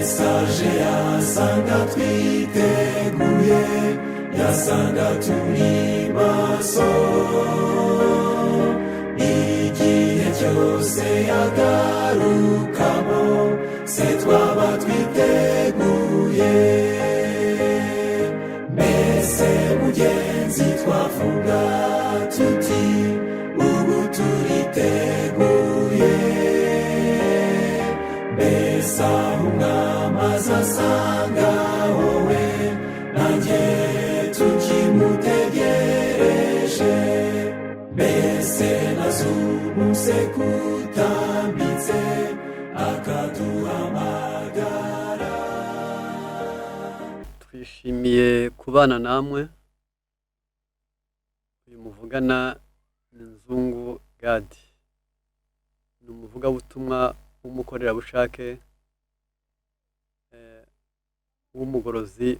Yesu aje yasanga twiteguye, yasanga turi maso. Igihe cyose yagarukamo, se twaba twiteguye? Mbese mugenzi, twavuga tuti ubu turiteguye? Mbese aho umwami azasanga wowe nanjye tukimutegereje? Mbese nazumuse kutambitse akaduhamagara? Twishimiye kubana namwe. Uyu muvugana ni Nzungu Gadi, ni umuvugabutumwa w'umukorerabushake, w'umugorozi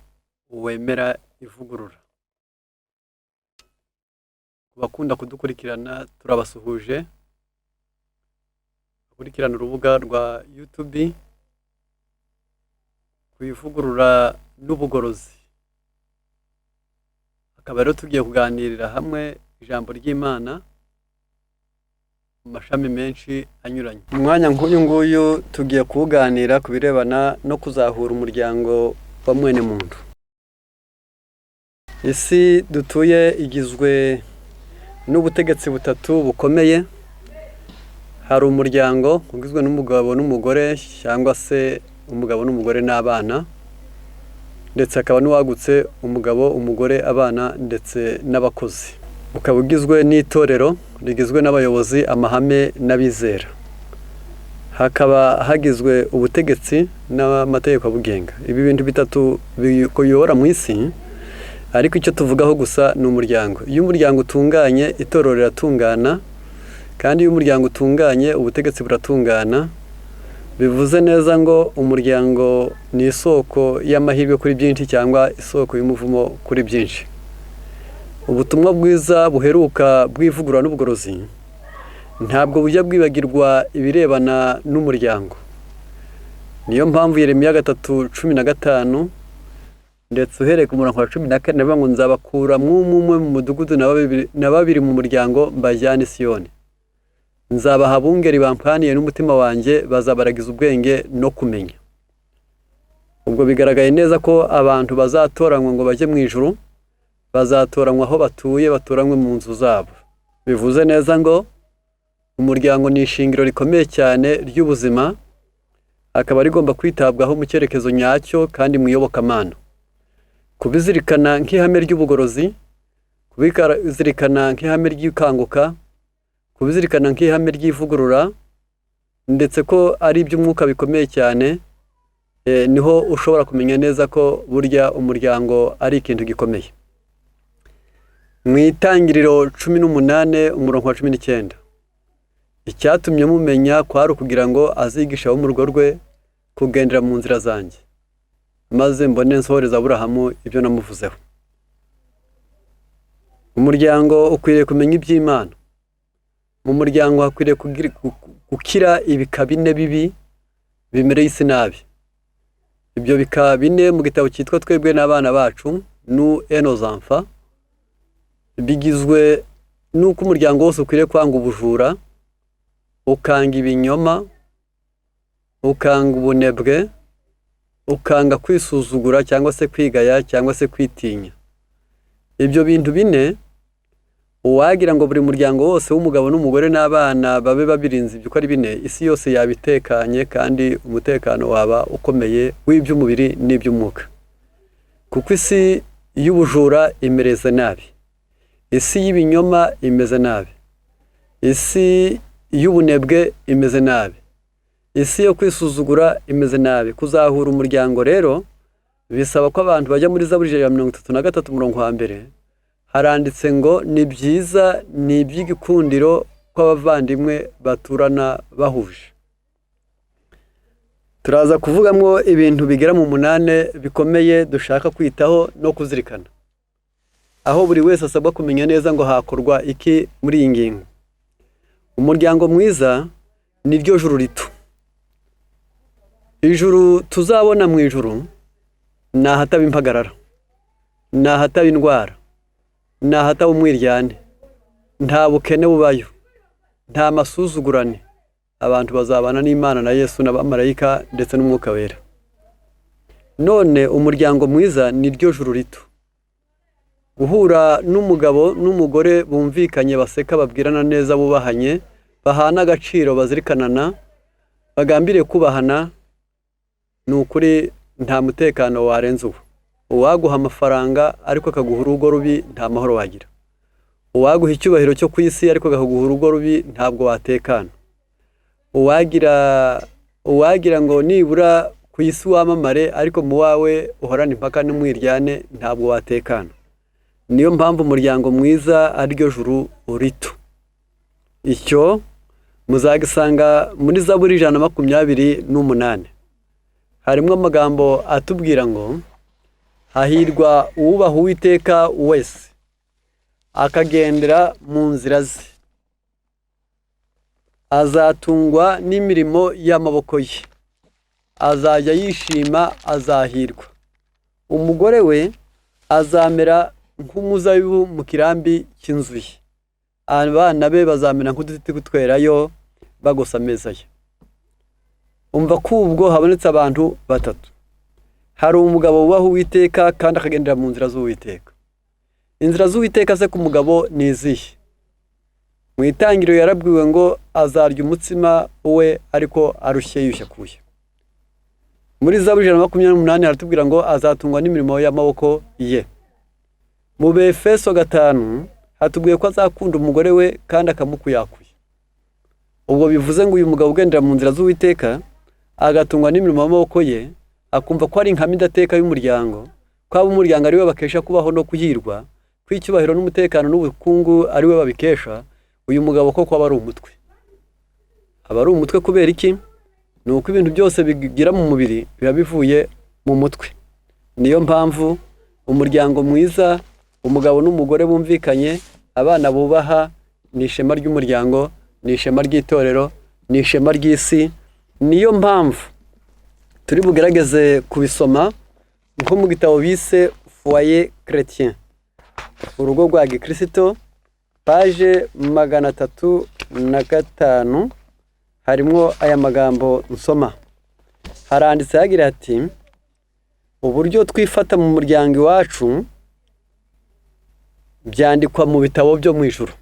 wemera ivugurura. Ku bakunda kudukurikirana, turabasuhuje. Bakurikirana urubuga rwa YouTube ku ivugurura n'ubugorozi. Akaba rero tugiye kuganirira hamwe ijambo ry'Imana mu mashami menshi anyuranye. Mu mwanya nk'uyu nguyu tugiye kuwuganira ku birebana no kuzahura umuryango wa mwene muntu. Isi dutuye igizwe n'ubutegetsi butatu bukomeye. Hari umuryango ugizwe n'umugabo n'umugore, cyangwa se umugabo n'umugore n'abana, ndetse hakaba n'uwagutse, umugabo, umugore, abana ndetse n'abakozi. Ukaba ugizwe n'itorero rigizwe n'abayobozi, amahame n'abizera. Hakaba hagizwe ubutegetsi n'amategeko abugenga. Ibi bintu bitatu biyobora mu isi, ariko icyo tuvugaho gusa ni umuryango. Iyo umuryango utunganye, itorero riratungana, kandi iyo umuryango utunganye, ubutegetsi buratungana. Bivuze neza ngo umuryango ni isoko y'amahirwe kuri byinshi cyangwa isoko y'umuvumo kuri byinshi. Ubutumwa bwiza buheruka bw'ivugurura n'ubugorozi ntabwo bujya bwibagirwa ibirebana n'umuryango. Niyo mpamvu Yeremiya 3:15, ndetse uhereye ku murongo wa 14, avuga ngo: "Nzabakura mwumwe mu mudugudu na babiri mu muryango, mbajyane i Siyoni. Nzabaha abungeri bampwaniye n'umutima wanjye, bazabaragiza ubwenge no kumenya." Ubwo bigaragaye neza ko abantu bazatoranywa ngo bajye mu ijuru bazatoranywa aho batuye, batoranywe mu nzu zabo. Bivuze neza ngo umuryango ni ishingiro rikomeye cyane ry'ubuzima, akaba rigomba kwitabwaho mu cyerekezo nyacyo kandi mu iyobokamana. Kubizirikana nk'ihame ry'ubugorozi, kubizirikana nk'ihame ry'ikanguka, kubizirikana nk'ihame ry'ivugurura, ndetse ko ari iby'umwuka bikomeye cyane, niho ushobora kumenya neza ko burya umuryango ari ikintu gikomeye. Mu Itangiriro 18, umurongo wa 19: "Icyatumye mumenya kwari ukugira ngo azigishe abo mu rugo rwe kugendera mu nzira zanjye, maze mbone nsohoreza Aburahamu ibyo namuvuzeho." Umuryango ukwiriye kumenya iby'Imana. Mu muryango hakwiriye gukira ibika bine bibi bimereye isi nabi. Ibyo bika bine, mu gitabo cyitwa "Twebwe n'abana bacu", "Nous et nos enfants", bigizwe n'uko umuryango wose ukwiriye kwanga ubujura, ukanga ibinyoma, ukanga ubunebwe, ukanga kwisuzugura cyangwa se kwigaya cyangwa se kwitinya. Ibyo bintu bine, uwagira ngo buri muryango wose w'umugabo n'umugore n'abana babe babirinze ibyo uko ari bine, isi yose yaba itekanye kandi umutekano waba ukomeye w'iby'umubiri n'iby'umwuka. Kuko isi y'ubujura imereze nabi, isi y'ibinyoma imeze nabi, isi y'ubunebwe imeze nabi, isi yo kwisuzugura imeze nabi. Kuzahura umuryango rero bisaba ko abantu bajya muri Zaburi 133, umurongo wa mbere. Haranditse ngo: "Ni byiza, ni iby'igikundiro ko abavandimwe baturana bahuje." Turaza kuvugamo ibintu bigera mu munane bikomeye dushaka kwitaho no kuzirikana, aho buri wese asabwa kumenya neza ngo hakorwa iki muri iyi ngingo. Umuryango mwiza ni ryo juru rito. Ijuru tuzabona mu ijuru ni ahataba impagarara, ni ahataba indwara, ni ahataba umwiryane, nta bukene bubayo, nta masuzugurane. Abantu bazabana n'Imana na Yesu n'abamarayika ndetse n'Umwuka Wera. None umuryango mwiza ni ryo juru rito. Guhura n'umugabo n'umugore bumvikanye, baseka, babwirana neza, bubahanye, bahana agaciro, bazirikanana, bagambiriye kubahana, ni ukuri nta mutekano warenza uwo. Uwaguha amafaranga ariko akaguha urugo rubi, nta mahoro wagira. Uwaguha icyubahiro cyo ku isi ariko akaguha urugo rubi, ntabwo watekana. Uwagira ngo nibura ku isi wamamare ariko mu wawe uhorane impaka n'umwiryane, ntabwo watekana. Niyo mpamvu umuryango mwiza ariryo juru rito. Icyo muzagisanga muri Zaburi 128. Harimo amagambo atubwira ngo hahirwa uwubaha Uwiteka wese, akagendera mu nzira ze, azatungwa n'imirimo y'amaboko ye, azajya yishima, azahirwa. Umugore we azamera nk'umuzabibu mu kirambi cy'inzu ye, abana be bazamera nk'uduti twerayo bagose ameza ye. Umva ko ubwo habonetse abantu batatu. Hari umugabo wubaha Uwiteka kandi akagendera mu nzira z'Uwiteka. Inzira z'Uwiteka se ku mugabo ni izihe? Mu itangiriro yarabwiwe ngo azarya umutsima we ariko arushye yiyushye akuya. Muri Zaburi 128 haratubwira ngo azatungwa n'imirimo y'amaboko ye. Mu Befeso 5 hatubwiye ko azakunda umugore we kandi akamukuyakuya. Ubwo bivuze ngo uyu mugabo ugendera mu nzira z'Uwiteka, agatungwa n'imirimo y'amaboko ye, akumva ko ari inkame idateka y'umuryango, ko ab'umuryango ari we bakesha kubaho no kuhirwa, ko icyubahiro n'umutekano n'ubukungu ari we babikesha, uyu mugabo koko aba ari umutwe. Aba ari umutwe kubera iki? Ni uko ibintu byose bigira mu mubiri biba bivuye mu mutwe. Niyo mpamvu umuryango mwiza, umugabo n'umugore bumvikanye, abana bubaha, ni ishema ry'umuryango, ni ishema ry'itorero, ni ishema ry'isi. Niyo mpamvu turi bugerageze kubisoma nko mu gitabo bise Foyer Chrétien, urugo rwa gikirisito, page 305, harimo aya magambo nsoma. Haranditse hagira ati: "Uburyo twifata mu muryango iwacu byandikwa mu bitabo byo mu ijuru."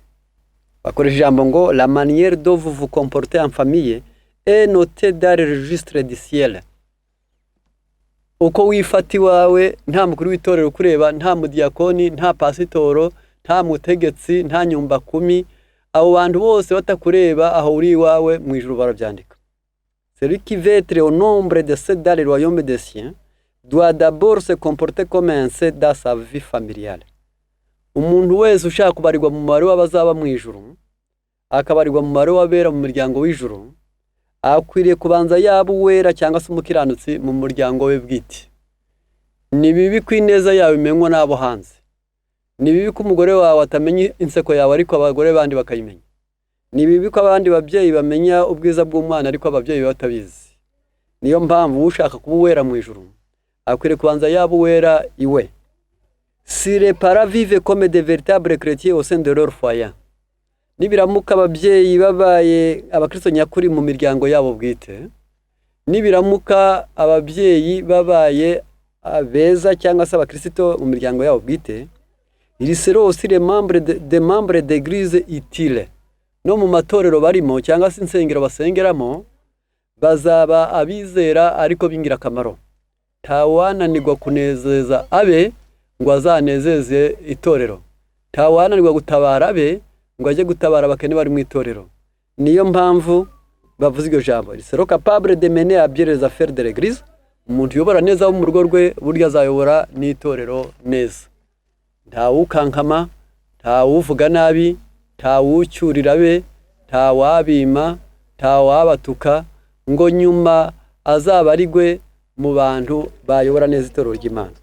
Bakoresha ijambo ngo "La manière dont vous vous comportez en famille est notée dans le registre du ciel." Uko wifata iwawe, nta mukuru w'itorero ukureba, nta mudiyakoni, nta pasitoro, nta mutegetsi, nta nyumbakumi, abo bantu bose batakureba, aho uri iwawe, mu ijuru barabyandika. Celui qui veut être au nombre de ceux dans le royaume des cieux doit d'abord se comporter comme un saint dans sa vie familiale. Umuntu wese ushaka kubarirwa mu mubare w'abazaba mu ijuru, akabarirwa mu mubare w'abera mu muryango w'ijuru, akwiriye kubanza yaba uwera cyangwa se umukiranutsi mu muryango we bwite. Ni bibi ko ineza yawe imenywa n'abo hanze. Ni bibi ko umugore wawe atamenya inseko yawe ariko abagore bandi bakayimenya. Ni bibi ko abandi babyeyi bamenya ubwiza bw'umwana ariko ababyeyi batabizi. Niyo mpamvu ushaka kuba uwera mu ijuru akwiriye kubanza yaba uwera iwe. Si les parents vivent comme de véritables chrétiens au sein de leur foyer, nibiramuka ababyeyi babaye abakristo nyakuri mu miryango yabo bwite, nibiramuka ababyeyi babaye beza cyangwa se abakristo mu miryango yabo bwite, ils seront aussi les membres des membres d'église utiles. No mu matorero barimo cyangwa se insengero basengeramo, bazaba abizera ariko b'ingirakamaro. Ntawananirwa kunezeza abe ngo azanezeze itorero, ntawananirwa gutabara abe ngo ajye gutabara abakene bari mu itorero. Niyo mpamvu bavuze iryo jambo: ils seront capables de mener à bien les affaires de l'église. Umuntu uyobora neza wo mu rugo rwe, burya azayobora n'itorero neza. Ntawukankama, ntawuvuga nabi, ntawucyurira abe, ntawabima, ntawabatuka ngo nyuma azabarigwe mu bantu bayobora neza itorero ry'Imana.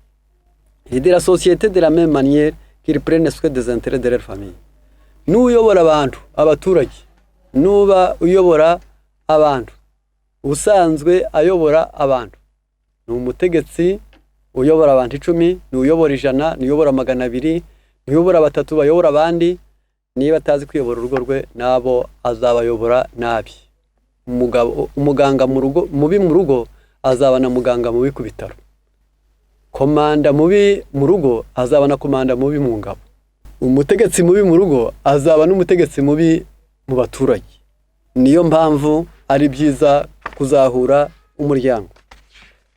Et de la société de la même manière qu'ils prennent soin des intérêts de leur famille. N'uyobora abantu, abaturage, nuba uyobora abantu. Usanzwe ayobora abantu, ni umutegetsi uyobora abantu 10, ni uyobora 100, ni uyobora 200, ni uyobora batatu bayobora abandi. Niba atazi kuyobora urugo rwe, nabo azabayobora nabi. Umugabo, umuganga mu rugo mubi mu rugo azaba na muganga mubi ku bitaro. Komanda mubi mu rugo azaba na komanda mubi mu ngabo. Umutegetsi mubi mu rugo azaba n'umutegetsi mubi mu baturage. Niyo mpamvu ari byiza kuzahura umuryango.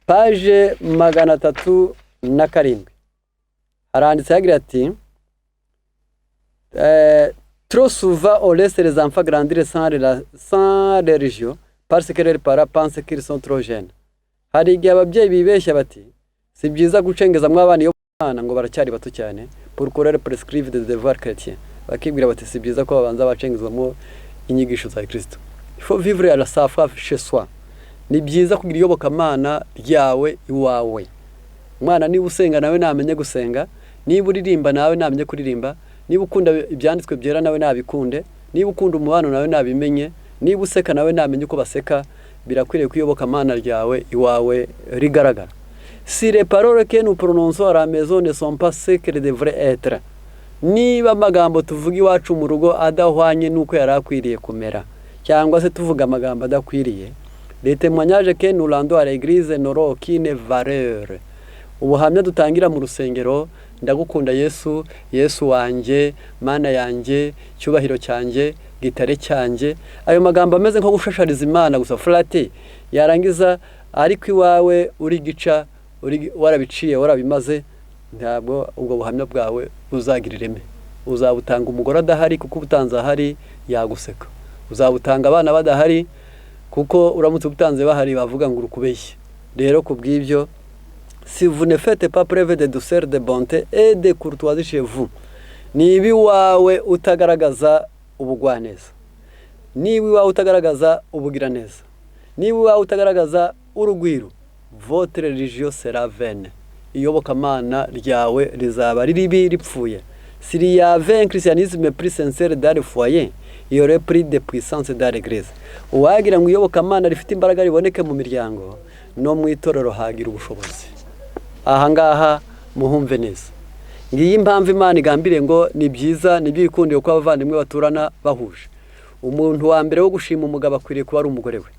Page 307 haranditse hagira ati: "Trop souvent on laisse les enfants grandir sans religion parce que leurs parents pensent qu'ils sont trop jeunes." Hari igihe ababyeyi bibeshya bati si byiza gucengezamo abana iyo bana ngo baracyari bato cyane, pour qu'on leur prescrive des devoirs chrétiens. Bakibwira bati si byiza ko babanza bacengezwamo inyigisho za Kristo. Il faut vivre à la foi chez soi. Ni byiza kugira iyobokamana ryawe iwawe. Umwana niba usenga nawe namenye gusenga, niba uririmba nawe namenye kuririmba, niba ukunda ibyanditswe byera nawe nabikunde, niba ukunda umubano nawe nabimenye, niba useka nawe namenye uko baseka. Birakwiriye ko iyobokamana ryawe iwawe rigaragara. Si les paroles que nous prononçons à la maison ne sont pas ce qu'elles devraient être, niba amagambo tuvuga iwacu mu rugo adahwanye n'uko yari akwiriye kumera, cyangwa se tuvuga amagambo adakwiriye, les témoignages que nous rendons à l'église n'auront aucune valeur. Ubuhamya dutangira mu rusengero, ndagukunda Yesu, Yesu wanjye, Mana yanjye, cyubahiro cyanjye, gitare cyanjye, ayo magambo ameze nko gushashariza Imana gusa, flatter, yarangiza ariko iwawe uri gica, uri warabiciye, warabimaze, ntabwo ubwo buhamya bwawe buzagira ireme. Uzabutanga umugore adahari, kuko ubutanze ahari yaguseka. Uzabutanga abana badahari, kuko uramutse ubutanze bahari bavuga ngo urukubeshye. Rero ku bw'ibyo, si vous ne faites pas preuve de douceur, de bonté et de courtoisie chez vous, niba iwawe utagaragaza ubugwaneza, niba iwawe utagaragaza ubugiraneza, niba iwawe utagaragaza urugwiro, votre religion sera vaine, iyobokamana ryawe rizaba riribi ripfuye. S'il y avait un christianisme plus sincère dans le foyer, il y aurait plus de puissance dans l'église. Uwagira ngo iyobokamana rifite imbaraga riboneke mu miryango, no mu itorero hagira ubushobozi. Aha ngaha muhumve neza. Ngiyi impamvu Imana igambiriye ngo ni byiza, ni byikundiye ko abavandimwe baturana bahuje. Umuntu wa mbere wo gushima umugabo akwiriye kuba ari umugore we.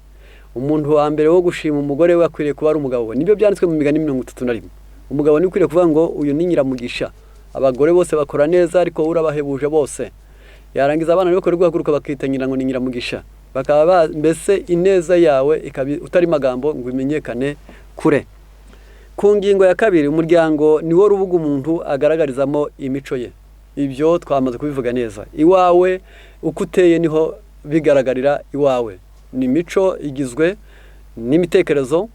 Umuntu wa mbere wo gushima umugore we akwiriye kuba ari umugabo we. Nibyo byanditswe mu Migani 31. Umugabo ni ukwiriye kuvuga ngo uyu ni nyiramugisha, abagore bose bakora neza ariko wowe urabahebuje bose. Yarangiza abana bakora guhaguruka bakita nyina ngo ni nyiramugisha, bakaba mbese ineza yawe ikaba utari magambo ngo imenyekane kure. Ku ngingo ya kabiri, umuryango ni wo rubuga umuntu agaragarizamo imico ye. Ibyo twamaze kubivuga neza. Iwawe uko uteye niho bigaragarira iwawe. Ni imico igizwe n'imitekerezo,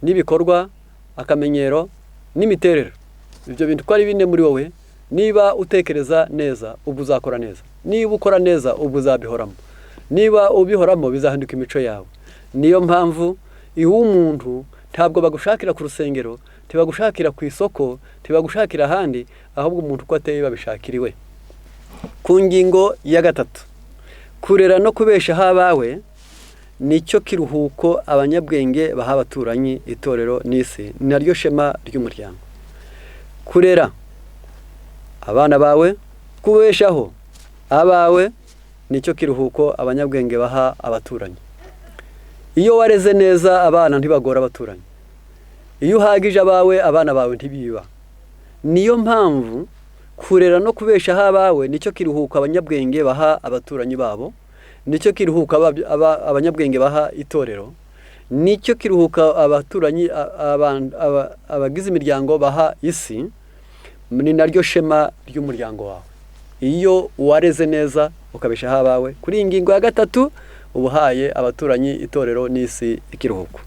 n'ibikorwa, akamenyero n'imiterere. Ibyo bintu uko ari bine muri wowe, niba utekereza neza ubwo uzakora neza, niba ukora neza ubwo uzabihoramo, niba ubihoramo bizahinduka imico yawe. Niyo mpamvu iw'umuntu ntabwo bagushakira ku rusengero, ntibagushakira ku isoko, ntibagushakira ahandi, ahubwo umuntu uko ateye babishakira iwe. Ku ngingo ya gatatu, kurera no kubeshaho abawe nicyo kiruhuko abanyabwenge baha abaturanyi, itorero n'isi, ni naryo shema ry'umuryango. Kurera abana bawe, kubeshaho abawe, nicyo kiruhuko abanyabwenge baha abaturanyi. Iyo wareze neza abana ntibagora abaturanyi. Iyo uhagije abawe, abana bawe ntibiba. Niyo mpamvu kurera no kubeshaho abawe nicyo kiruhuko abanyabwenge baha abaturanyi babo, nicyo kiruhuko abanyabwenge baha itorero, nicyo kiruhuko abaturanyi, abagize imiryango baha isi, ni naryo shema ry'umuryango wawe. Iyo wareze neza ukabeshaho abawe, kuri iyi ngingo ya gatatu uba uhaye abaturanyi, itorero n'isi ikiruhuko.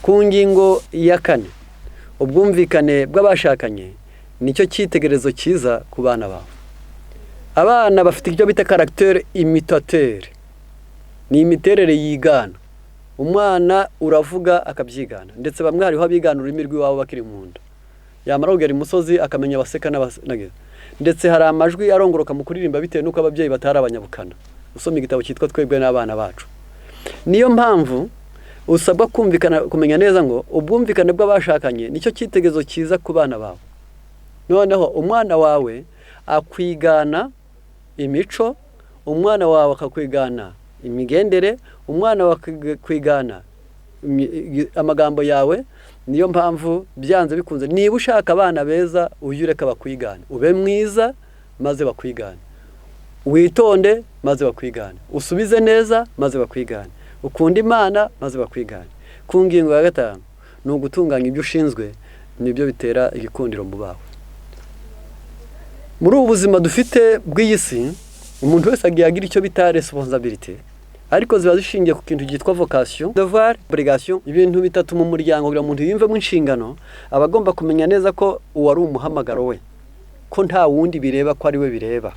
Ku ngingo ya kane, ubwumvikane bw'abashakanye nicyo cyitegererezo cyiza ku bana bawe. Abana bafite icyo bita caractère imitateur, ni imiterere yigana. Umwana uravuga akabyigana, ndetse bamwe hariho abigana ururimi rw'iwabo bakiri mu nda, yamara kugera imusozi akamenya abaseka n'abanagize. Ndetse hari amajwi arongoroka mu kuririmba bitewe n'uko ababyeyi batari abanyabukana. Usoma igitabo cyitwa Twebwe n'abana bacu. Niyo mpamvu Usabwa kumvikana, kumenya neza ngo ubwumvikane bw'abashakanye nicyo cyitegererezo cyiza ku bana bawe. Noneho umwana wawe akwigana imico, umwana wawe akakwigana imigendere, umwana wawe akakwigana amagambo yawe. Niyo mpamvu byanze bikunze niba ushaka abana beza, ujye ureka bakwigane. Ube mwiza maze bakwigane, witonde maze bakwigane, usubize neza maze bakwigane, ukunde Imana maze bakwigane. Ku ngingo ya 5 ni ugutunganya ibyo ushinzwe, nibyo bitera igikundiro mu bawe. Muri ubu buzima dufite bw'iyi si, umuntu wese agiye agira icyo bita responsabilité, ariko ziba zishingiye ku kintu cyitwa vocation, devoir, obligation. Ibintu bitatu mu muryango. Kugira ngo umuntu yiyumvemo inshingano, aba agomba kumenya neza ko uwo ari umuhamagaro we, ko nta wundi bireba, ko ari we bireba.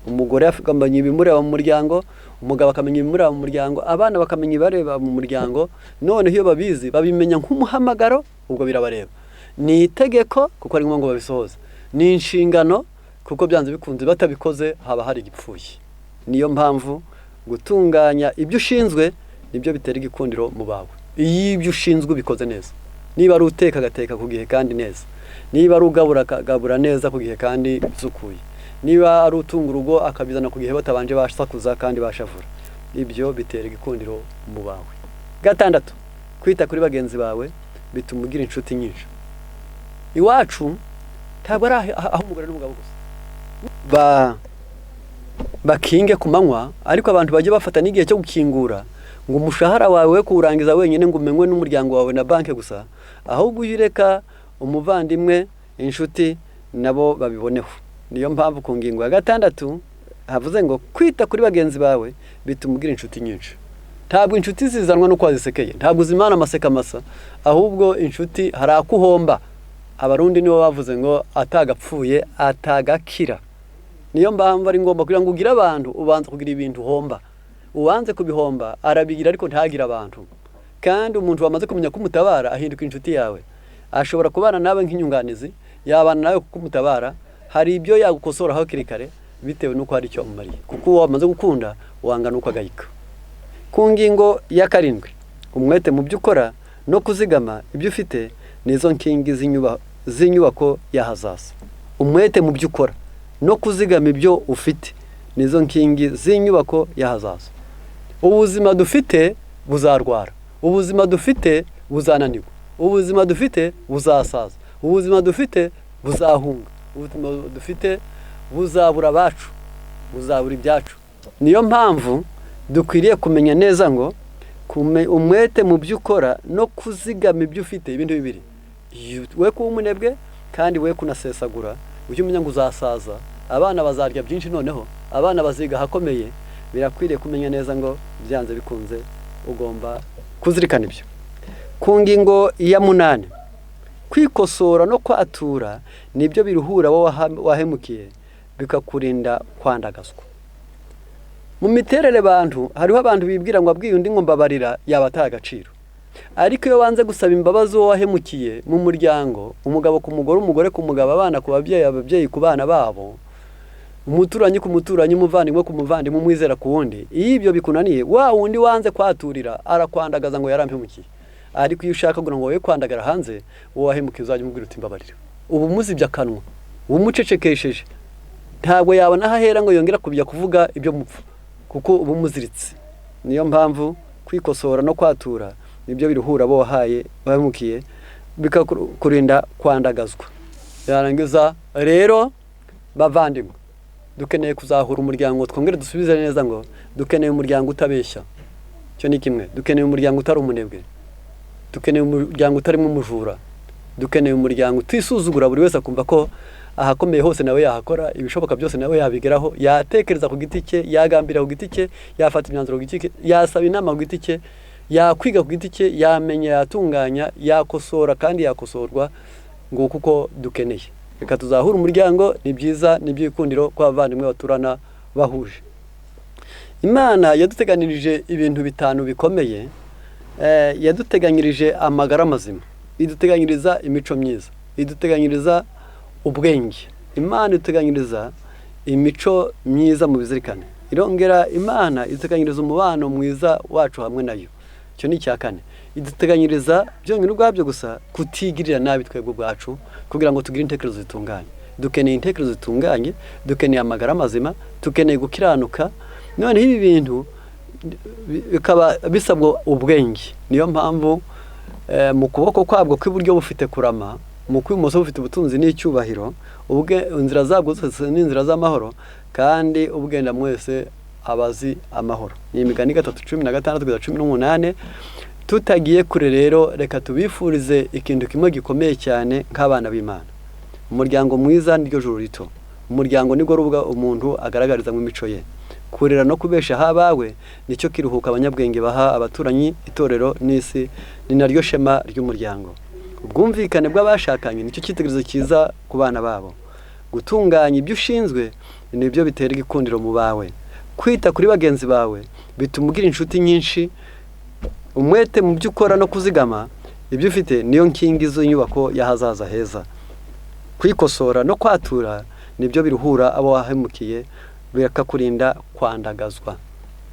Umugore akamenya ibimureba mu muryango, umugabo akamenya ibimureba mu muryango, abana bakamenya ibibareba mu muryango. Noneho iyo babizi, babimenya nk'umuhamagaro, ubwo birabareba. Ni itegeko kuko ari ngombwa ngo babisohoze, ni inshingano kuko byanze bikunze batabikoze haba hari igipfuye. Niyo mpamvu gutunganya ibyo ushinzwe nibyo bitera igikundiro mu bawe. Iyo ibyo ushinzwe ubikoze neza, niba ari uteka agateka ku gihe kandi neza, niba ari ugabura akagabura neza ku gihe kandi bisukuye, niba ari utunga urugo akabizana ku gihe batabanje basakuza kandi bashavura, ibyo bitera igikundiro mu bawe. 6, kwita kuri bagenzi bawe bituma ugira inshuti nyinshi. Iwacu ntabwo ari aho umugore n'umugabo gusa bakinge ku manywa, ariko abantu bajye bafata n'igihe cyo gukingura, ngo umushahara wawe we kuwurangiza wenyine ngo umenywe n'umuryango wawe na banki gusa, ahubwo ujye ureka umuvandimwe, inshuti nabo babiboneho. Niyo mpamvu ku ngingo ya 6 havuze ngo kwita kuri bagenzi bawe bituma ugira inshuti nyinshi. Ntabwo inshuti zizanwa n'uko wazisekeye, ntabwo uzimana amaseka masa, ahubwo inshuti hari akuhomba. Abarundi nibo bavuze ngo atagapfuye atagakira. Niyo mpamvu ari ngombwa kugira ngo ugire abantu, ubanza kugira ibintu uhomba. Uwanze kubihomba arabigira, ariko ntagire abantu. Kandi umuntu wamaze kumenya ko umutabara ahinduka inshuti yawe. Ashobora kubana nawe nk'inyunganizi, yabana nawe kuko umutabara, hari ibyo yagukosora hakiri kare bitewe n'uko hari icyo wamumariye, kuko uwo wamaze gukunda wanga n'uko agayika. Ku ngingo ya 7, umwete mu byo ukora no kuzigama ibyo ufite nizo nkingi z'inyubako y'ahazaza. Umwete mu byo ukora no kuzigama ibyo ufite nizo nkingi z'inyubako y'ahazaza. Ubuzima dufite buzarwara, ubuzima dufite buzananirwa, ubuzima dufite buzasaza, ubuzima dufite buzahunga, ubuzima dufite buzabura abacu, buzabura ibyacu. Niyo mpamvu dukwiriye kumenya neza ngo umwete mu byo ukora no kuzigama ibyo ufite, ibintu bibiri. We kuba umunebwe kandi we kunasesagura. Ujye umenya ngo uzasaza, abana bazarya byinshi, noneho abana baziga ahakomeye. Birakwiriye kumenya neza ngo byanze bikunze ugomba kuzirikana ibyo. Ku ngingo ya 8, kwikosora no kwatura nibyo biruhura wowe wahemukiye, bikakurinda kwandagazwa. Mu miterere bantu, hariho abantu bibwira ngo abwiye undi ngo mbabarira yaba ataye agaciro. Ariko iyo wanze gusaba imbabazi uwo wahemukiye mu muryango, umugabo ku mugore, umugore ku mugabo, abana ku babyeyi, ababyeyi ku bana babo, umuturanyi ku muturanyi, umuvandimwe ku muvandimwe, umwizera ku wundi, iyo ibyo bikunaniye, wa wundi wanze kwaturira arakwandagaza ngo yarampemukiye. Ariko iyo ushaka kugira ngo wowe kwandagara hanze, uwo wahemukiye uzajya umubwira uti mbabarira. Ubu umuzibye akanwa, umucecekesheje, ntabwo yabona aho ahera ngo yongera kubya kuvuga ibyo mupfa, kuko uba umuziritse. Niyo mpamvu kwikosora no kwatura nibyo biruhura abo wahaye bahemukiye, bikakurinda kwandagazwa. Yarangiza rero, bavandimwe, dukeneye kuzahura umuryango. Twongere dusubize neza ngo dukeneye umuryango utabeshya, icyo ni kimwe. Dukeneye umuryango utari umunebwe, dukeneye umuryango utarimo umujura, dukeneye umuryango utisuzugura, buri wese akumva ko ahakomeye hose nawe yahakora, ibishoboka byose nawe yabigeraho, yatekereza ku giti cye, yagambira ku giti cye, yafata imyanzuro ku giti cye, yasaba inama ku giti cye, yakwiga ku giti cye, yamenya, yatunganya, yakosora kandi yakosorwa. Ngo kuko dukeneye, reka tuzahure umuryango. Ni byiza, ni iby'ikundiro ko abavandimwe baturana bahuje. Imana yaduteganirije ibintu 5 bikomeye. Yaduteganyirije amagara mazima, iduteganyiriza imico myiza, iduteganyiriza ubwenge. Imana iduteganyiriza imico myiza mu bizirikane. Irongera Imana iduteganyiriza umubano mwiza wacu hamwe nayo, icyo ni icya 4. Iduteganyiriza byonyine ubwabyo gusa kutigirira nabi twebwe ubwacu, kugira ngo tugire intekerezo zitunganye. Dukeneye intekerezo zitunganye, dukeneye amagara mazima, dukeneye gukiranuka. Noneho ibi bintu bikaba bisabwa ubwenge. Niyo mpamvu mu kuboko kwabwo kw'iburyo bufite kurama, mu kw'ibumoso bufite ubutunzi n'icyubahiro. Inzira zabwo zose ni inzira z'amahoro, kandi ubwenda mwese abazi amahoro. Ni Imigani 3:16 kugeza 18. Tutagiye kure rero, reka tubifurize ikintu kimwe gikomeye cyane nk'abana b'Imana. Umuryango mwiza niryo juru rito. Umuryango nirwo rubuga umuntu agaragarizamo imico ye. Kurera no kubeshaho abawe nicyo kiruhuko abanyabwenge baha abaturanyi, itorero n'isi, ni naryo shema ry'umuryango. Ubwumvikane bw'abashakanye nicyo cyitegererezo cyiza ku bana babo. Gutunganya ibyo ushinzwe nibyo bitera igikundiro mu bawe. Kwita kuri bagenzi bawe bituma ugira inshuti nyinshi. Umwete mu byo ukora no kuzigama ibyo ufite niyo nkingi z'inyubako y'ahazaza heza. Kwikosora no kwatura nibyo biruhura abo wahemukiye, bikakurinda kwandagazwa.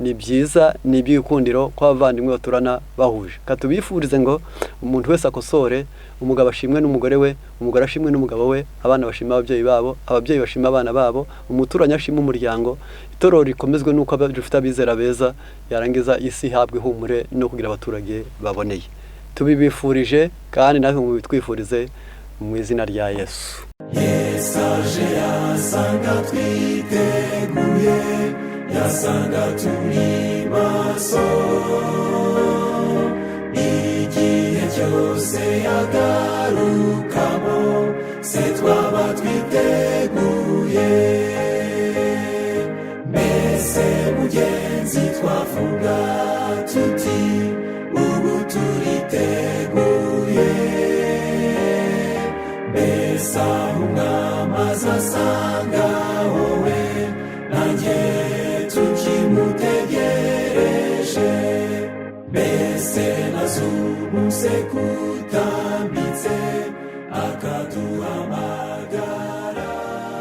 Ni byiza, ni iby'igikundiro ko abavandimwe baturana bahuje. Katubifurize ngo umuntu wese akosore, umugabo ashimwe n'umugore we, umugore ashimwe n'umugabo we, abana bashime ababyeyi babo, ababyeyi bashime abana babo, umuturanyi ashime umuryango, itorero rikomezwe n'uko rifite abizera beza, yarangiza isi ihabwe ihumure no kugira abaturage baboneye. Tubibifurije kandi natwe mubitwifurize mu izina rya Yesu. Yesu aje yasanga twiteguye, yasanga turi maso. Igihe cyose yagarukamo, se twaba twiteguye? Mbese mugenzi, twavuga tuti ubu turiteguye? Mbese aho Umwami azasanga wowe nanjye tukimutegereje? Mbese na z'ubu se kutambitse akaduha